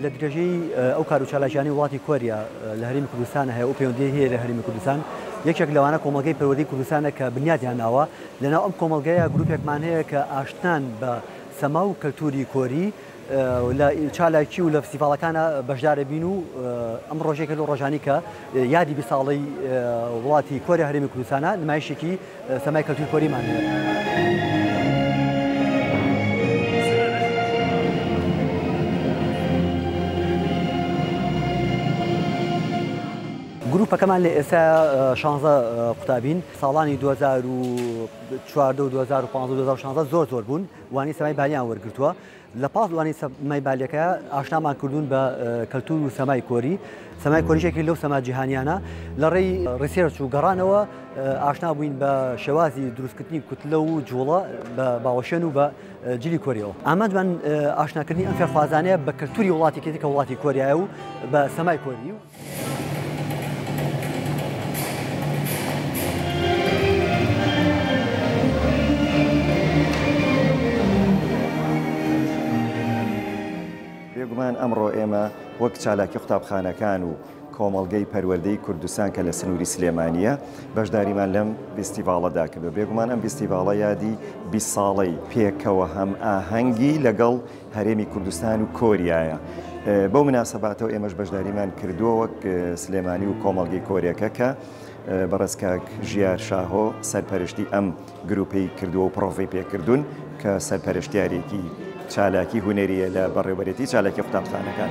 لە درێژەی ئەو کار و چالاکیانەی وڵاتی کۆریا لە هەرێمی کوردستان هەیە و پەیوەندی هەیە لە هەرێمی کوردستان، یەکێک لەوانە کۆمەڵگەی پەروەردەی کوردستانە کە بنیاتیان ناوە. لەناو ئەم کۆمەڵگەیە گروپێکمان هەیە کە ئاشنان بە سەما و کەلتوری کۆری، لە چالاکی و لە فستیڤاڵەکانا بەشدارە بین و ئەم ڕۆژێکە لەو ڕۆژانی کە یادی 20 ساڵەی وڵاتی کۆریا هەرێمی کوردستانە نمایشێکی سەمای کەلتوری کۆریمان هەیە. گروپەکەمان لە ئێستا 16 قوتابین، ساڵانی 2014 و 2015 و 2016 زۆر زۆر بوون، وانەی سەمای بالیان وەرگرتووە. لە پاڵ وانەی سەمای بالیەکە ئاشنامان کردوون بە کەلتور و سەمای کۆری. سەمای کۆریش یەکێک لەو سەما جیهانیانە. لە ڕێی research و گەڕانەوە ئاشنا بووین بە شێوازی دروستکردنی کوتلە و جوڵە بە باوەشێن و بە جلی کۆریەوە. ئامانجمان ئاشناکردنی ئەم فێرخوازانەیە بە کەلتوری وڵاتێکی تر کە وڵاتی کۆریایە و بە سەمای کۆری. بێگومان ئەمڕۆ ئێمە وەک چالاکی قوتابخانەکان و کۆمەڵگەی پەروەردەی کوردستان کە لە سنووری سلێمانییە بەشداریمان لەم ڤیستیڤاڵەدا کردووە. بێگومان ئەم ڤیستیڤاڵە یادی 20 ساڵەی پێکەوە هەمئاهەنگی لەگەڵ هەرێمی کوردستان و کۆریایە. بەو مناسەباتەوە ئێمەش بەشداریمان کردووە وەک سلێمانی و کۆمەڵگەی کۆریەکە کە بەڕێز کاک ژیار شاهۆ سەرپەرشتی ئەم گروپەی کردووە و پڕۆڤەی پێکردوون کە سەرپەرشتیارێکی چالاکی هونەریە لە بەڕێوەبەرێتی چالاکی قوتابخانەکان.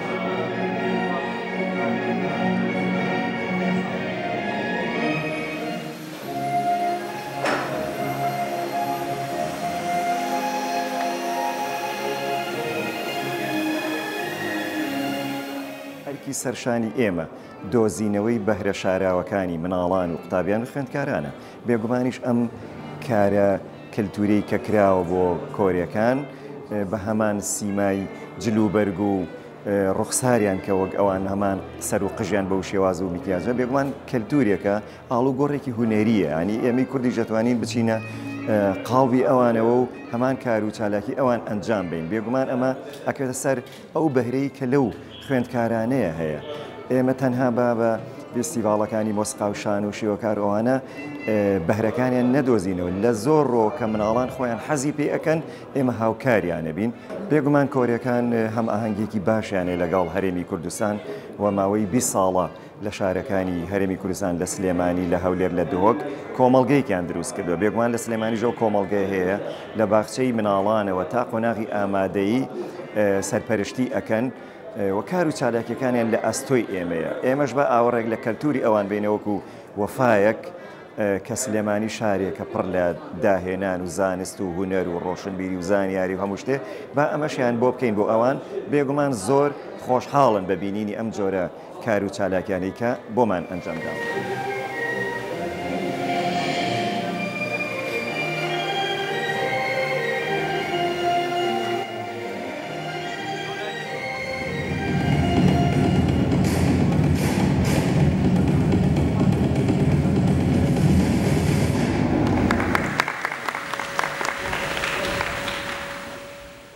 ئەرکی سەرشانی ئێمە دۆزینەوەی بەهرە شاراوەکانی مناڵان و قوتابیان و خوێندکارانە. بێگومانیش ئەم کارە کەلتوریەی کە کراوە بۆ کۆریەکان بە هەمان سیمای جلوبەرگ و ڕوخساریان کە وەک ئەوان هەمان سەر و قژیان بەو شێواز و میکیاجە بێگومان کەلتورێکە ئاڵوگۆڕێکی هونەرییە، یانی ئێمەی کوردیش دەتوانین بچینە قاڵبی ئەوانەوە و هەمان کار و چالاکی ئەوان ئەنجام بەین. بێگومان ئەمە ئەکەوێتە سەر ئەو بەهرەی کە لەو خوێندکارانەیە هەیە. ئێمە تەنها با بە فێستیڤاڵەکانی مۆسیقا و شان و شێوەکار و ئەوانە بەهرەکانیان نەدۆزینەوە. لە زۆر ڕۆ کە مناڵان خۆیان حەزی پێ ئەکەن ئێمە هاوکاریان ئەبین. بێگومان کۆریەکان هەمئاهەنگیەکی باشیان هەیە لەگەڵ هەرێمی کوردستان و ماوەی 20 ساڵە لە شارەکانی هەرێمی کوردستان لە سلێمانی، لە هەولێر، لە دهۆک کۆمەڵگەیەکیان دروست کردووە. بێگومان لە سلێمانیش ئەو کۆمەڵگەیە هەیە لە باخچەی مناڵانەوە تا قۆناغی ئامادەیی سەرپەرشتی ئەکەن و کار و چالاکیەکانیان لە ئەستۆی ئێمەیە. ئێمەش با ئاوڕێک لە کەلتوری ئەوان بینەوە وەکو وەفایەک کە سلێمانی شارێکە پڕ لە داهێنان و زانست و هونەر و ڕۆشنبیری و زانیاری و هەموو شتێ، با ئەمەشیان بۆ بکەین بۆ ئەوان. بێگومان زۆر خۆشحاڵن بە بینینی ئەم جۆرە کار و چالاکیانەی کە بۆمان ئەنجام داوە.